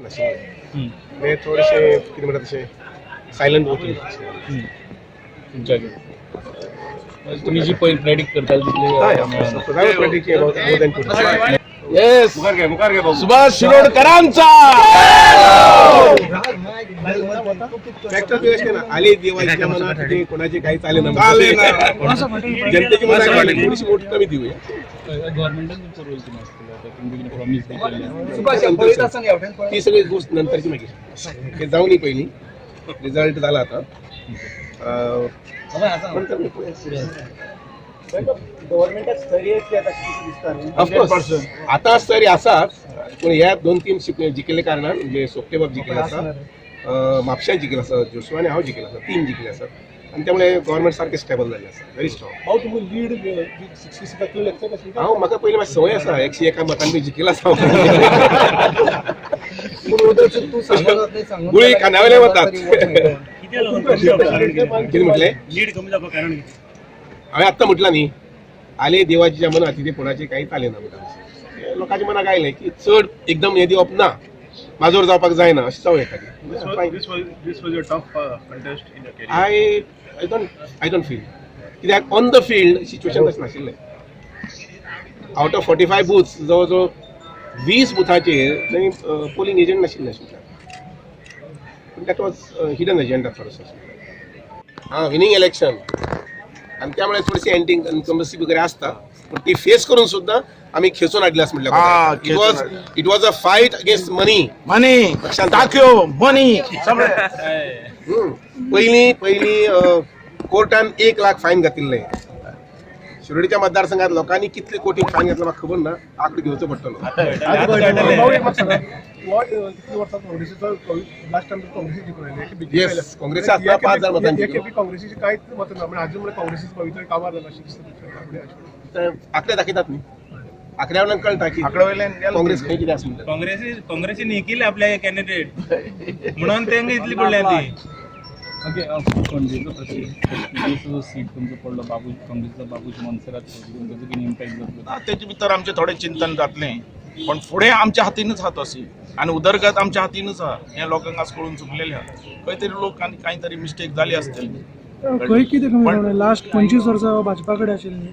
नाशिल्लें. म्हणजे थोडेशें कितें म्हणटा तशें सायलंट वोटींग. तुमच्याकडे तुम्ही जी पहिले प्रेडिक्ट करताल तिथले? Predicting about more than 2. Yes, Subhash शिरोडकरांचा. Factor बी अशें ना, आली देवाच्या मनात कितें कोणाचे काही चाले ना. चाले ना. जनतेची मनात थोडीशी वोट कमी दिवया. गव्हर्नमेंटान तुमचो रोल कितें आसतलो? आता तुमी कितें प्रॉमिस बी केल्लें? ती सगळी गोष्ट नंतरची, मागीर ते जाऊन पहिली रिझल्ट झाला आता. नंतर मी पळोवया. गव्हर्नमेंटाक स्थैर्य येतलें आता अशें दिसता न्ही? ऑफकोर्स, आता तरी आसाच, पूण ह्या दोन तीन जिखिल्ले कारणान, म्हणजे सोपटेबाब जिखिल्ले आसा, म्हापश्यां जिखिल्ले आसा, जोशुआ आनी हांव जिखिल्ले आसा, तीन जिखिल्ले आसात आनी त्यामुळे गव्हर्मेंट सारकें स्टेबल जाल्लें आसा, व्हेरी स्ट्रॉंग. भाऊ, तुमकां लीड 66 एक्सपेक्ट आशिल्ली? हांव म्हाका पयलीं मातशी संवय आसा, 101 मतान बी जिखिल्लो आसा. तूं सांगत नाही सांगून गुळी खांद्या वतात. कितें म्हटलें? लीड कमी जावपाक कारण कितें? हांवें आत्तां म्हटलां न्ही, आले देवाच्या मनात तिथे कोणाचे कांयच आलें ना म्हणटा. लोकांच्या मनाक आयलें की चड एकदम हें दिवप ना, माजोर जावपाक जायना अशें जावं येता. This was a tough contest in your career. I don't feel, कित्याक ऑन the field situation तशें नाशिल्लें. आउट ऑफ 45 बूथ्स जवळ जवळ 20 बुथाचेर थंय पोलिंग एजंट नाशिल्ले आशिल्ले. पूण that was hidden agenda थोडोसो. हां, विनींग इलेक्शन आनी त्यामुळे थोडीशी अँटी इन्कम्बन्सी वगैरे आसता, पूण ती फेस करून सुद्दां आमी खेचून हाडली आसा. हा, म्हटल्यार it was a fight against money. Money, टाक्यो, मनी सगळे. पयलीं पयलीं कोर्टान 1 लाख फायन घातिल्लें शिरोडीच्या मतदारसंघात. लोकांनी कितले कोटी फायन घातलं म्हाका खबर ना, आंकडो घेवचो पडटलो. भाऊ, एक म्हाका सांगा, हो कितली वर्सां काँग्रेसीचो, लास्ट टायम काँग्रेसी जिखून आयले. Yes, काँग्रेसी आसतना 5,000 मतांनी हे जिखलो. खेपे काँग्रेसीची कांयच मतां ना, म्हणजे अजून म्हळ्यार काँग्रेसीचो भवितव्य काबार जाला अशें दिसता तुमच्या? तर आंकडे दाखयतात न्ही, आंकड्या वयल्यान कळटा की आंकड्या वयल्यान गेलो. काँग्रेस खंय कितें आसा म्हणटा. काँग्रेसी निकिले आपले कॅन्डिडेट म्हणून तेंका इतली पडल्या ती. ओके, पणजेचो प्रश्न, जो सीट तुमचो पडलो बाबू काँग्रेसचा, बाबूश मोन्सेरात चौधरी, ताचो कितें इम्पॅक्ट जातलो? ना, तेजे भितर आमचें थोडें चिंतन जातलें, पण फुडें आमच्या हातीनच आहा तो सीट आनी उदरगत आमच्या हातीनच आहा हें लोकांक आज कळून चुकलेलें आहा. खंय तरी लोक आनी कांय तरी मिस्टेक जाली आसतली. खंय कितें कमी? पण लास्ट 25 वर्सां भाजपा कडेन आशिल्ली.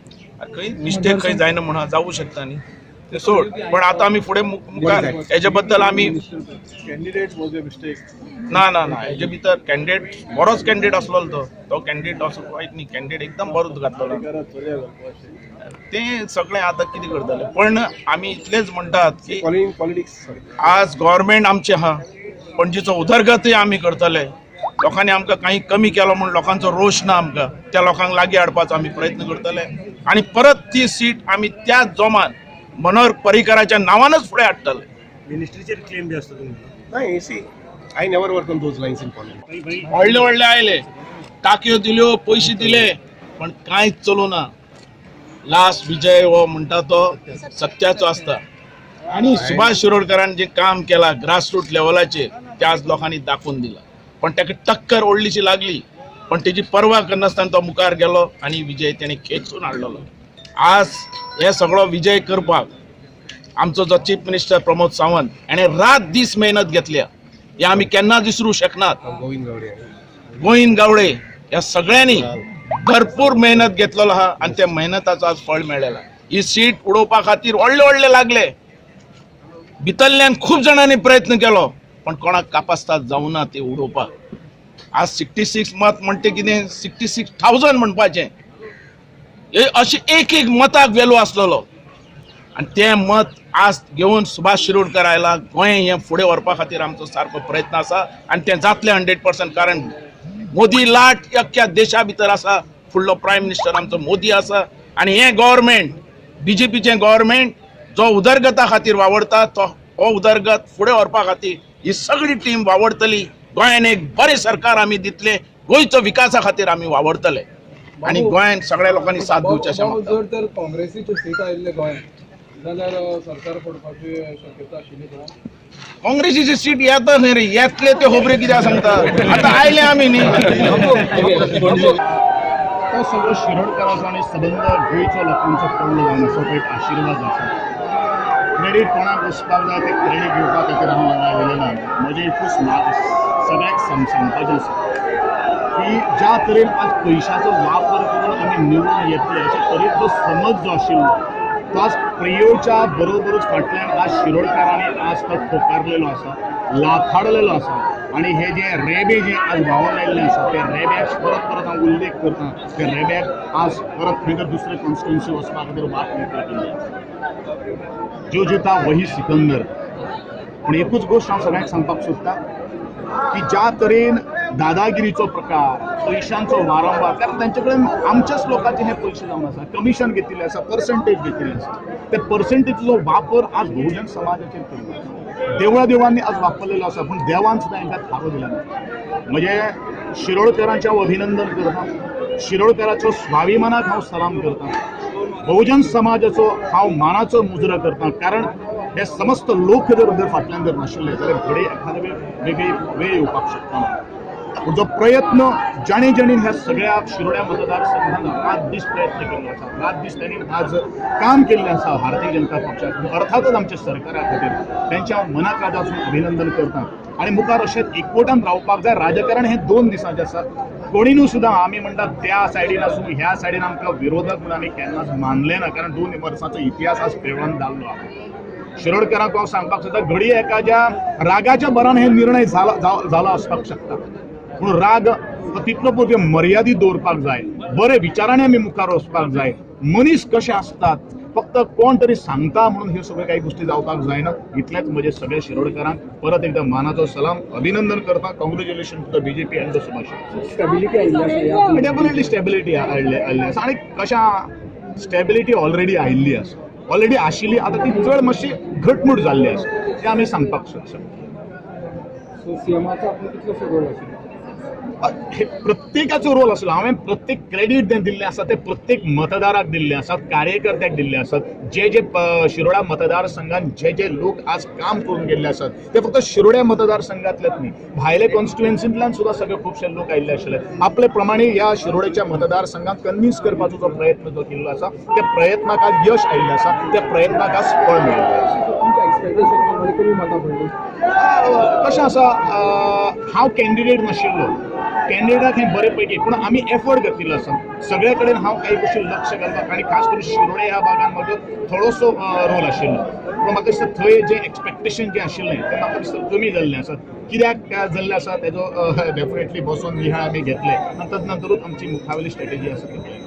खंय मिस्टेक खंय जायना म्हणून जावूं शकता न्ही, ते सोड. पण आतां आमी फुडें मुखार हेजे बद्दल आमी Candidate was a mistake. ना ना ना, हेजे भितर कॅन्डिडेट बरोच कॅन्डिडेट आसलेलो तो. तो कॅन्डिडेट असो वायट न्ही, कॅन्डिडेट एकदम बरो घातलेलो. ते सगळें आतां कितें करतले? पण आमी इतलेच म्हणटात की पॉलिटिक्स. आज गव्हर्मेंट आमचें आहा, पणजेचो उदरगतय आमी करतले. लोकांनी आमकां काही कमी केलो म्हूण लोकांचो रोश ना आमकां. त्या लोकांक लागीं हाडपाचो आमी प्रयत्न करतले आनी परत ती सीट आमी त्याच जोमान मनोहर पर्रीकराच्या नांवानच फुडें हाडटले. मिनिस्ट्रीचेर क्लेम बी आसता तुमकां? नाही, see, I never work on those lines in politics. व्हडले व्हडले आयले, टाकयो दिल्यो, पयशे दिले, पण कांयच चलूं ना. लास्ट विजय हो म्हणटा तो सत्याचो आसता आनी सुभाष शिरोडकरान जें काम केलां ग्रासरूट लेवलाचेर तें आज लोकांनी दाखोवन दिलां. पण ताका टक्कर व्हडलीशी लागली, पण तेजी पर्वा करनासतना तो मुखार गेलो आनी विजय तेणें खेचून हाडलेलो. आज हे सगळो विजय करपाक आमचो जो चीफ मिनिस्टर प्रमोद सावंत हाणें रात दीस मेहनत घेतल्या, हे आमी केन्नाच विसरूं शकनात. गोविंद गावडे. गोविंद गावडे, ह्या सगळ्यांनी भरपूर मेहनत घेतलेलो आहा आनी त्या मेहनताचो आज फळ मेळ्ळेला. ही सीट उडोवपा खातीर व्हडले व्हडले लागले, भितरल्यान खूब जाणांनी प्रयत्न केलो, पण कोणाक कापास्ताद जावना ते उडोवपाक. आज 66 मत म्हणटे कितें, 66,000 म्हणपाचें हे, अशें एक एक मताक वेलू आसलेलो आनी तें मत आज घेवन सुभाष शिरोडकर आयला. गोंय हें फुडें व्हरपा खातीर आमचो सारको प्रयत्न आसा आनी तें जातलें 100%, कारण मोदी लाट अख्ख्या देशा भितर आसा. फुडलो प्रायम मिनिस्टर आमचो मोदी आसा आनी हें गव्हर्मेंट, बीजेपीचें गव्हर्मेंट जो उदरगता खातीर वावरता, तो हो उदरगत फुडें व्हरपा खातीर ही सगळी टीम वावरतली. गोंयान एक बरें सरकार आमी दितले, गोंयचो विकासा खातीर आमी वावरतले आनी गोंयान सगळ्या लोकांनी साथ दिवची अशें मागता. जर तर काँग्रेसीचे सीट आयिल्ले गोंयांत जाल्यार सरकार पडपाची शक्यता आशिल्ली का? काँग्रेसीची सीट येता न्ही रे, येतले ते खबरे कित्याक सांगता? आतां आयले आमी न्ही. तो सगळो शिरोडकराचो आनी सबंद गोंयचो लोकांचो पडलो जावन आसा, तो एक आशिर्वाद आसा. क्रेडीट कोणाक वचपाक जाय ते क्रेडीट घेवपा खातीर हांव हांगा आयलेलो ना. सगळ्याक सांगपाचें आसा की ज्या तरेन आज पयशाचो वापर करून आमी निवडून येतले अशे तरेचो समज जो आशिल्लो तो आज प्रियोच्या बरोबरूच फाटल्यान आज शिरोडकारांनी आज तो ठोकारलेलो आसा, लाथाडलेलो आसा. आनी हे जे रेबे जे आज व्हांवून आयिल्ले आसा ते रेब्याक परत परत हांव उल्लेख करता, ते रेब्याक आज परत खंय तर दुसरे कॉन्स्टिट्युन्सी वचपा खातीर वाट मेकळी केल्ली आसा. जो जिता वही सिकंदर. पूण एकूच गोश्ट हांव सगळ्यांक सांगपाक सोदता की ज्या तरेन दादागिरीचो प्रकार, पयशांचो वारंवार, कारण तांचे कडेन आमच्याच लोकांचे हे पयशे जावन आसा, कमिशन घेतिल्लें आसा, पर्संटेज घेतिल्लें आसा, ते पर्संटेजीचो वापर आज बहुजन समाजाचेर केल्लो आसा. देवळा देवळांनी आज वापरलेलो आसा, पूण देवान सुद्दां हांकां थारो दिला ना. म्हणजे शिरोडकरांचें हांव अभिनंदन करता, शिरोडकराचो स्वाभिमानाक हांव सलाम करता, बहुजन समाजाचो हांव मानाचो मुजरो करता. कारण हे समस्त लोक जर जर फाटल्यान जर नाशिल्ले जाल्यार घडये एखादे वेळ वेगळी वेळ येवपाक शकता. पूण जो प्रयत्न जाणी जाणी ह्या सगळ्या शिरोड्या मतदारसंघान रात दीस प्रयत्न केल्लो आसा, रात दीस त्यांनी आज काम केल्लें आसा भारतीय जनता पक्षाक, अर्थातच आमच्या सरकारा खातीर तेंचें हांव मनाक राजासून अभिनंदन करता. आनी मुखार अशेंच एकवटान रावपाक जाय. राजकारण हें 2 दिसांचें आसा. कोणीनू सुद्दां आमी म्हणटात त्या सायडीन आसूं ह्या सायडीन आमकां विरोधक म्हणून आमी केन्नाच मानले ना, कारण 2 वर्सांचो इतिहास आज पेळोवन जाल्लो आहा. शिरोडकरांक हांव सांगपाक सोदता, घडये एकाच्या रागाच्या भरान हे निर्णय जाला आसपाक शकता, पूण राग तितलो पुरते मर्यादीत दवरपाक जाय. बरे विचारांनी आमी मुखार वचपाक जाय. मनीस कशे आसतात फक्त कोण तरी सांगता म्हणून ह्यो सगळ्यो काही गोष्टी जावपाक जायना. इतलेंच म्हजे सगळे शिरोडकरांक परत एकदा मानाचो सलाम, अभिनंदन करता. Congratulation to the BJP and the Subhash. Stability आयिल्ली आसा. डेफिनेटली स्टेबिलिटी आयिल्ली आसा. आनी कशा स्टेबिलिटी ऑलरेडी आयिल्ली आसा, ऑलरेडी आशिल्ली, आतां ती चड मातशी घटमूट जाल्ली आसा, तें आमी सांगपाक शकता. सो सीएमाचो आपलो कितलोसो रोल आशिल्लो? हे प्रत्येकाचो रोल आसलो. हांवें प्रत्येक क्रेडीट जें दिल्लें आसा तें प्रत्येक मतदाराक दिल्लें आसा, कार्यकर्त्याक दिल्लें आसात. जे जे शिरोडा मतदारसंघात जे जे लोक आज काम करून गेल्ले आसात ते फक्त शिरोड्या मतदारसंघातलेच न्ही, भायले कॉन्स्टिट्युएन्सींतल्यान सुद्दां सगळे खुबशे लोक आयिल्ले आशिल्ले. आपले प्रमाणे ह्या शिरोड्याच्या मतदारसंघात कन्विन्स करपाचो जो प्रयत्न जो केल्लो आसा त्या प्रयत्नाक आज यश आयिल्लें आसा, त्या प्रयत्नाक आज फळ मेळिल्लें आसा. कशें आसा, हांव कॅन्डिडेट नाशिल्लो, कॅन्डिडेटाक हें बरे पैकी, पूण आमी एफर्ट घेतिल्लो आसा सगळे कडेन. हांव काही गोश्टी लक्ष घालपाक आनी खास करून शिरोडे ह्या भागान म्हजो थोडोसो रोल आशिल्लो. पूण म्हाका दिसता थंय जें एक्सपेक्टेशन जें आशिल्लें तें म्हाका दिसता कमी जाल्लें आसा. कित्याक जाल्लें आसा तेजो डेफिनेटली बसोन निहाळ आमी घेतले आनी तद नंतरूच आमची मुखावेली स्ट्रेटेजी आसा ती.